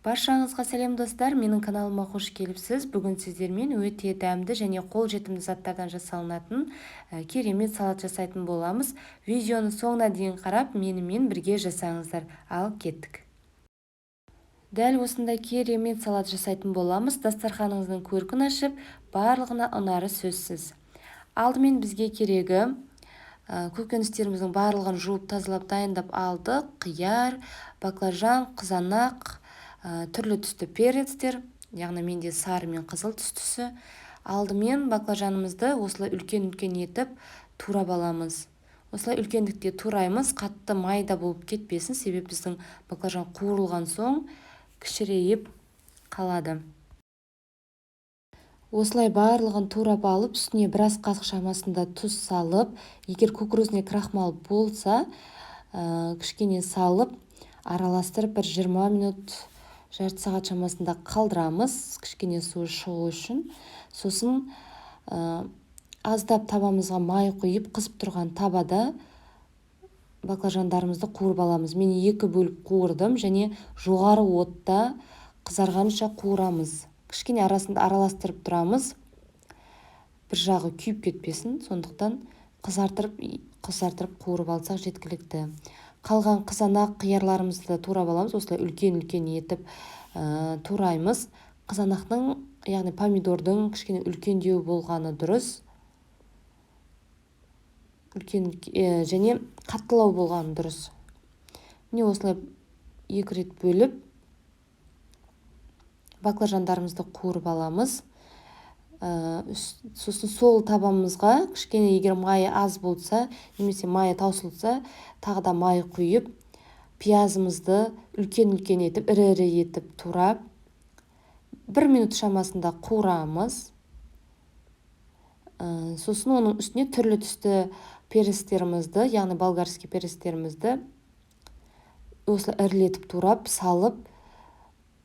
Баршаңызға сәлем, достар! Менің каналыма қош келіпсіз. Бүгін сіздермен өте дәмді және қолжетімді заттардан жасалынатын керемет салат жасайтын боламыз. Видеоны соңына дейін қарап, менімен бірге жасаңыздар. Ал кеттік! Дәл осындай керемет салат жасайтын боламыз. Дастарханыңыздың көркін ашып, барлығына ұнары сөзсіз. Алдымен бізге керегі көкөністеріміздің барлығын жуып, тазалап, дайындап алдық: қияр, баклажан, қызанақ, түрлі түсті перецтер, яғни менде сары мен қызыл түстісі. Алдымен баклажанымызды осылай үлкен-үлкен етіп турап аламыз. Осылай үлкендікте тураймыз, қатты майда болып кетпесін, себебі біздің баклажан қуырылған соң кішірейіп қалады. Осылай барлығын турап алып, үстіне біраз қасық шамасында тұз салып, егер кукурузный крахмал болса, кішкене салып, араластырып, бір 20 минут, жарты сағат шамасында қалдырамыз, кішкене суы шығу үшін. Сосын аздап табамызға май құйып, қызып тұрған табада баклажандарымызды қуырып аламыз. Мен екі бөліп қуырдым және жоғары отта қызарғанша қуырамыз. Кішкене арасында араластырып тұрамыз, бір жағы күйіп кетпесін, сондықтан қызартырып қызартырып қуырып алсақ, жеткілікті. Қалған қызанақ, қиярларымызды да турап аламыз. Осылай үлкен-үлкен етіп тураймыз. Қызанақтың, яғни помидордың кішкене үлкендеу болғаны дұрыс, үлкен және қаттылау болғаны дұрыс. Міне, осылай екі рет бөліп, баклажандарымызды қуырып аламыз. Сосын сол табамызға кішкене, егер майы аз болса немесе майы таусылса, тағы да май құйып, пиязымызды үлкен-үлкен етіп, ірі-ірі етіп турап, бір минут шамасында қуырамыз. Сосын оның үстіне түрлі түсті перецтерімізді, яғни болгарский перецтерімізді осылай ірілетіп турап салып,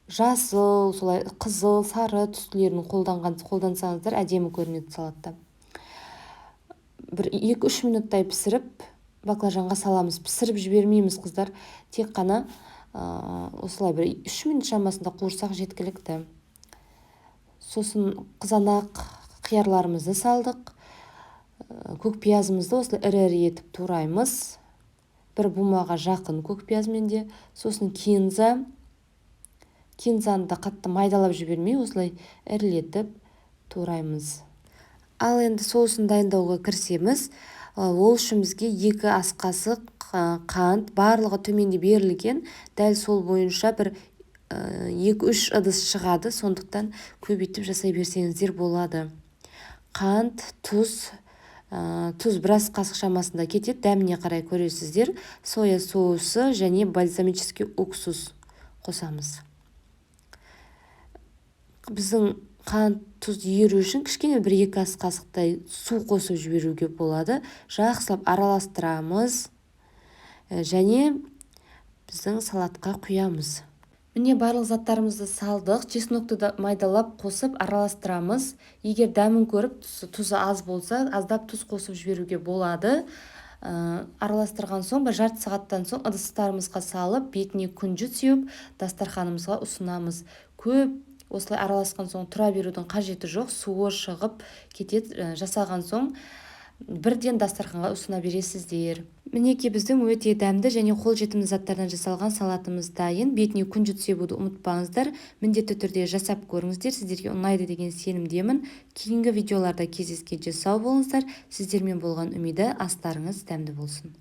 жасыл, солай қызыл, сары түстілерін қолдансаңыздар, әдемі көрінеді салатта. Бір 2-3 минуттай пісіріп, баклажанға саламыз. Пісіріп жібермейміз, қыздар, тек қана осылай бір 3 минут шамасында қуырсақ, жеткілікті. Сосын қызанақ, қиярларымызды салдық. Көк пиязымызды осылай ірі-ірі етіп тураймыз, бір бумаға жақын көк пияз менде. Сосын кинза. Кинзаны да қатты майдалап жібермей, осылай ірілетіп тураймыз. Ал енді соусын дайындауға кірісеміз. Ол үшін бізге 2 ас қасық қант, барлығы төменде берілген, дәл сол бойынша бір 2-3 ыдыс шығады, сондықтан көбейтіп жасай берсеңіздер болады. Қант, тұз, тұз біраз қасық шамасында кетеді, дәміне қарай көресіздер. Соя соусы және бальзамический уксус қосамыз. Біздің қант, тұз еру үшін кішкене бір 2 ас қасықтай су қосып жіберуге болады. Жақсылап араластырамыз және біздің салатқа құямыз. Міне, барлық заттарымызды салдық. Чеснокты да майдалап қосып, араластырамыз. Егер дәмін көріп, тұзы аз болса, аздап тұз қосып жіберуге болады. Араластырған соң, бір жарты сағаттан соң ыдыстарымызға салып, бетіне күнжіт сеуіп, дастарханымызға ұсынамыз. Көп осылай араласқан соң тұра берудің қажеті жоқ, суы шығып кетеді. Жасаған соң бірден дастарханға ұсына бересіздер. Мінекей, біздің өте дәмді және қолжетімді заттардан жасалған салатымыз дайын. Бетіне күнжіт себуді ұмытпаңыздар. Міндетті түрде жасап көріңіздер, сіздерге ұнайды деген сенімдемін. Кейінгі видеоларда кездескенше сау болыңыздар! Сіздермен болған Үмида. Астарыңыз дәмді болсын!